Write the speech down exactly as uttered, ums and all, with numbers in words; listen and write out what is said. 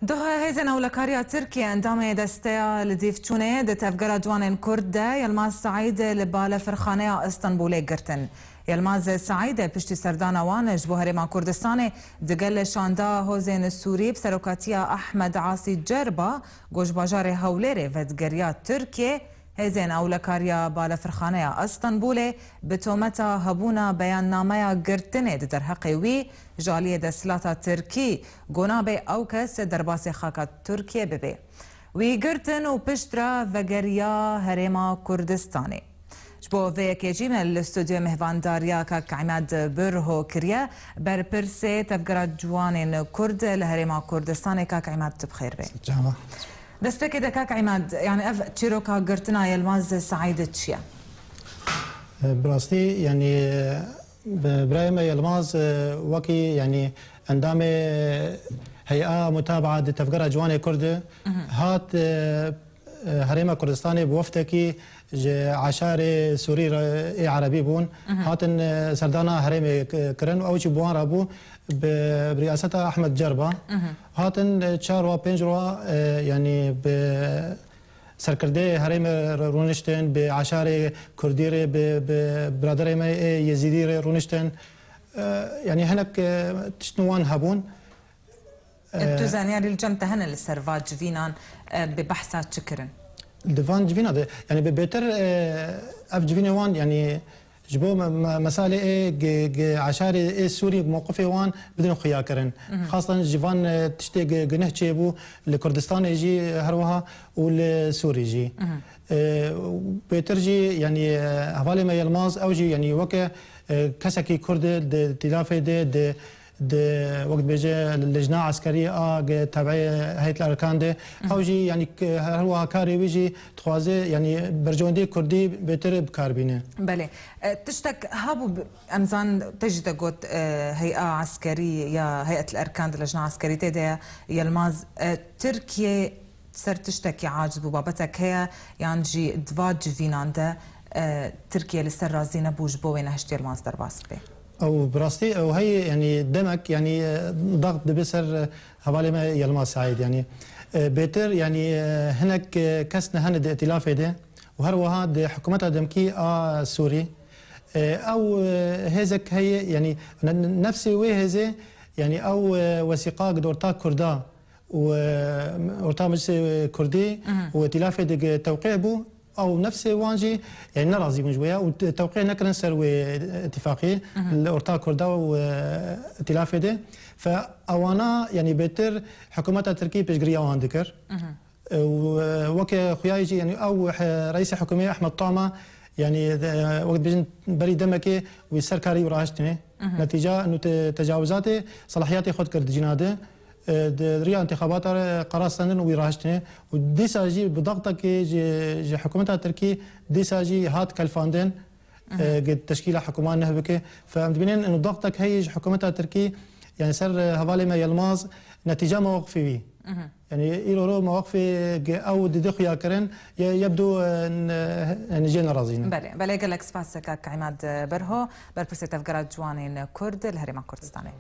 Duh hêzên ewlekariya Tirkiyê endamê desteya li dîvçûnê di tevgera ciwanên Kurd de Yilmaz Seîd li balefirxaneya Istanbulê girtin. Yilmaz Seîd piştî serdana wan ji bo Herêma Kurdistanê digel şanda hozên Sûrî bi serokatiya Ahmed Asî Cerba ku ji bajarê Hewlêrê vedigeriya Tirkiyê, hêzên ewlekariya balefirxaneya Istanbulê bi tometa hebûna beyannameya girtinê di derheqê wî ji aliyê desthilata Tirkî, ku nabe ew kes derbasê xaka Tirkiyê bibe. Wî girtin û piştre vegeriya Herêma Kurdistanê. Ji bo vê yekê jî me li stûdyoyê mêhvandariya kak Îmad Birho kiriye, berpirsê Tevgera Ciwanên Kurd li Herêma Kurdistanê. Kak Îmad, tu bi xêr bê. Çava. Destpêkê de kak Îmad, yani ev çîroka girtina Yilmaz Seîd çi ye? Bi rastî, yani, bi-, birayê me Yilmaz, e, wekî, yani, endamê Hey'a Mutabaa di Tevgera Ciwanê Kurd hat, e, e, Herêma Kurdistanê bi wefdekî ji eşarê Sûrî re ê Erebî bûn. Hatin, e, serdana herêmê k-, kirin û ew jî bi wan re bû bi, bi riyaseta Ahmed Cerba. Hatin, e, çar wa pênc wa, e, yanî bi serkirdeyê herêmê re rûniştin, bi eşarê Kurdî re, bi, bi biraderê me ê Yezîdî re rûniştin. E, yanî hinek, e, tişt wan hebûn. E, tu zanyarî li cem te hene li ser va civînan, e, bi behsa çi kirin? Di van civîna de, yani bi bêtir, e, ev civînê wan, yani ji bo me, me, mesalê ê gi, gi eşarê ê Sûrî mewqifê wan bidin xuya kirin. Xastan ji van, e, tiştê gi, gineh çêbû li Kurdistanê jî her wiha û li Sûrî jî. E, bêtir jî, yani, e, hevalê me Yilmaz, ew jî, yani weke, e, kesekî Kurd di tîlafê de, di Di, wek dibêje, lejna eskerî a ge tebeyê Heyet Erkan de, ew jî, yanî, k-, her wiha karê wî jî dixwaze, yanî, berjewendiyê Kurdî bêtir bi kar bîne. Belê. E, tiştek hebû bi-, em zan te jî te got, e, hey'a eskerî ya Heyet Erkan di lejna eskerî tê de ye, Yilmaz, e, Tirkiye ser tiştekî aciz bû, babetek heye, yan jî di va civînan de, e, Tirkiye li ser razî nebû ji bo wê nehiştiye Yilmaz derbas bibe? Ew bi rastî ew heye, yanî demek, yanî, e, daxt dibe ser, e, hevalê me Yilmaz Seîd, yanî, e, bêtir, yanî, e, hinek, e, kes ne hene di îtîlafê de û her wiha di hikûmeta demkî a Sûrî. E, ew, e, hêzek heye, yanî ne-, ne-, nefsê wê hêzê, yanî ew, e, wesîqa di orta Kurda û, e, orta Meclisê Kurdî û Îtîlafê de tewqî bû, ew nefsê wan jî, yani, nerazî bûn ji wê ya û te-, tewqî nekirin ser wê îtîfaqî li orta Kurda û, e, Îtîlafê de. Fe ewana, yani, bêtir hikûmeta Tirkî piştgiriya wan dikir. E, û, e, weke xuyayê jî, yani, ew, e, reîsê hikûmê Ehmed Tama, yani, e, wek dibêjin berî demekê wî ser karî wî rahiştinê. Netîca nû te-, tecawizatê selahiyatê xwe dikir di cîna de. E, di riya întîxabata re qerar stendin û wî rahiştinê. Û dîsa jî bi daxtekê ji, ji hikûmeta Tirkî dîsa jî hat kelfandin, e, gi teşkîla hikûman neh bike. Fe em dibînin û daxtek heye ji hikûmeta Tirkî, yani ser, e, hevalê me Yilmaz, netîca mewqifê wî. Yani îro ro mewqifê gi ew dide xuya kirin, ye, yebdû, e, n-, yani jê nerazî ne. Belê, belê, gelek spas kak Îmad Berho, berpirsê Tevgera Ciwanên Kurd li Herêma Kurdistanê.